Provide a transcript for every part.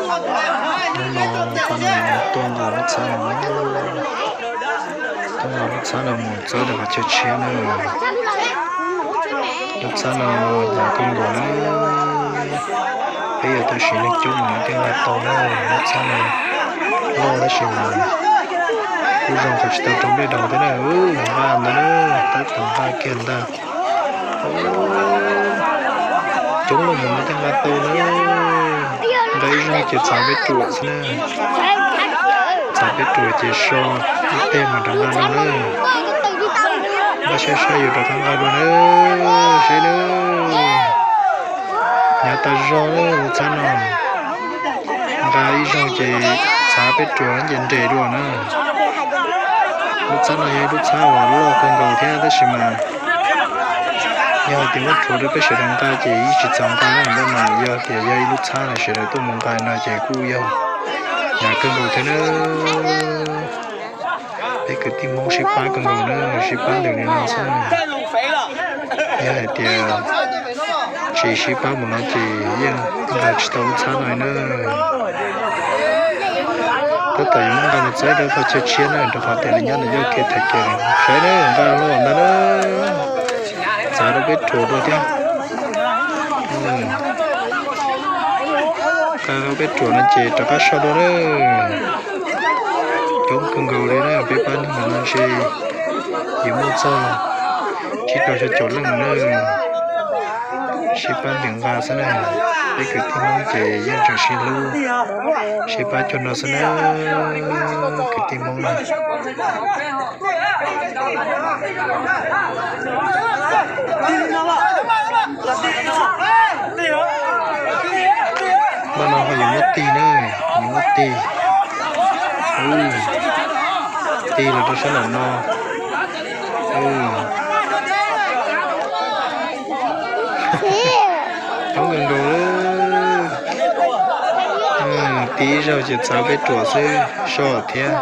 Hnub no pab no tuaj nqa lub txhab no, tuaj nqa lub txhab no mus txawb rau qhov chaw tshiab na. Lub txhab no hnyav kawg nkaus na. Peb yuav tau siv leej coob mas thiaj nqa tau na. Lub txhab no loj tab sis mas kuj zoo qhov tsis tau rau nplej daus thiab na. Nqa ntawd na, tab tom nqa kiag ntag. Coob lawm mus no thiaj nqa tau na. Nqa ib zaug ces txav peb ruam xwb na. Txav peb ruam ces so ib teg mas rov nqa dua na. Nqa sai sai yuav rov qab nqa dua na. Saib na, hnyav tas zog na lub txhab no. Nqa ib zaug ces txav peb ruam ces nres dua na. Lub txhab no yog ib lub txhab uas loj kawg nkaus thiab tab sis mas yog hais tias muab rhuav rau peb sawv daws nqa ces yeej tsis txaus nqa na, tab mas yog tias yog ib lub txhab no sawv daws tuaj mus nqa no ces kuj yog hnyav kawg nkaus thiab na. Peb kwv tij Hmoob sib pab kawg nkaus na, sib pab ntawm li no xwb. Yog hais tias tsis sib pab mus no ces yeej nqa tsis tau lub txhab no na. Tab tom yuav muab nqa mus txawb rau qhov chaw tshiab na, rau qhov tias nws nyob ntawm yaj kiag thaiv kiag. Saib na, nqa los ntag na. Txav rau peb ruam dua thiab. Nqa rau peb ruam no ces rov qab so dua na. Coob kawg nkaus li na, peb pab neeg no ntshe yuav muaj txog tsib rau xya caum leej na. Sib pab ntawm nqa xwb na. Peb kwv tij Hmoob ces yeej tseem sib hlub sib pab cuag no xwb na, kwv tij Hmoob na. Npaj no ho yuav muab tig na, yuav muab tig. Tig los rau sab nram no. Coob kawg nkaus. Tig ib zaug ces txav peb ruam xwb, soj thiab.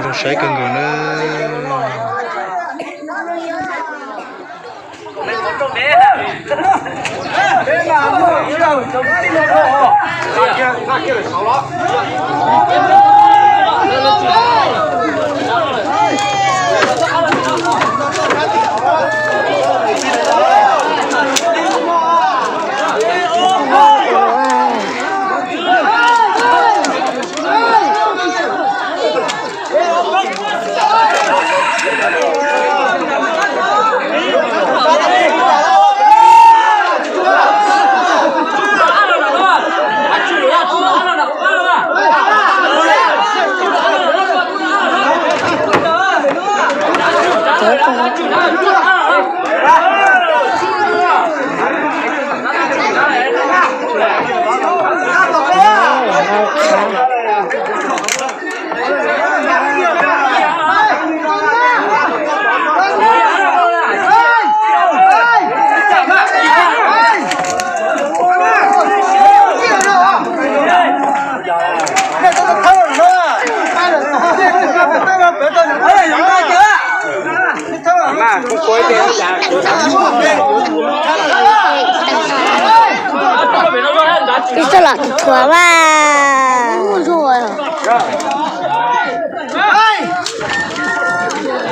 Zoo saib kawg nkaus na. Twb txog los tus thuav mas.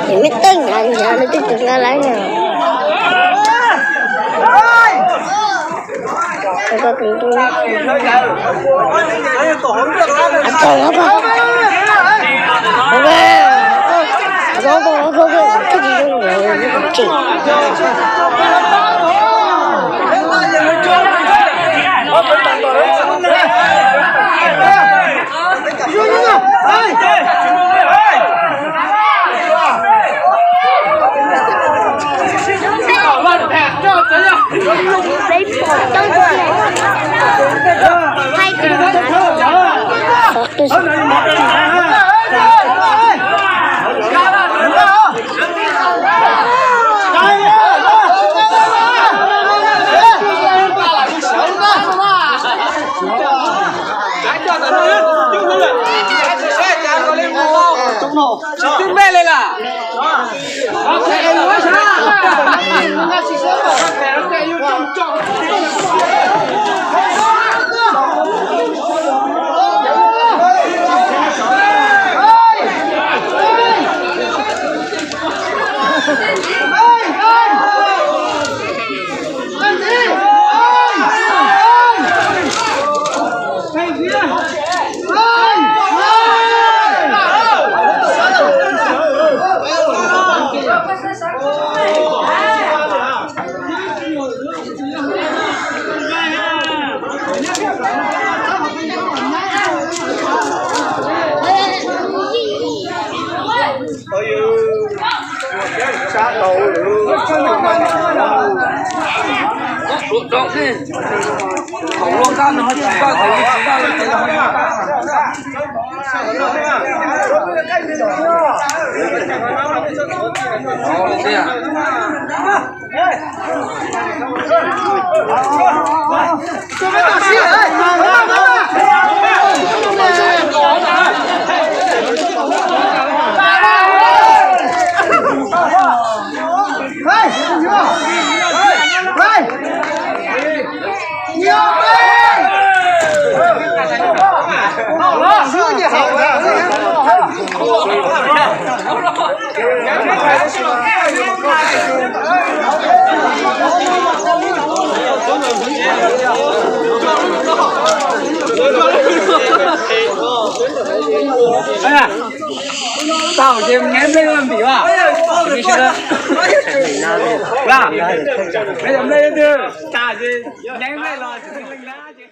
Ces me teej nrad nrad nws twb tsis nqa lawm na. Tau ces neb nplej ntim as. Neb nplej twg tas ces neb nplej los tsis leej nab.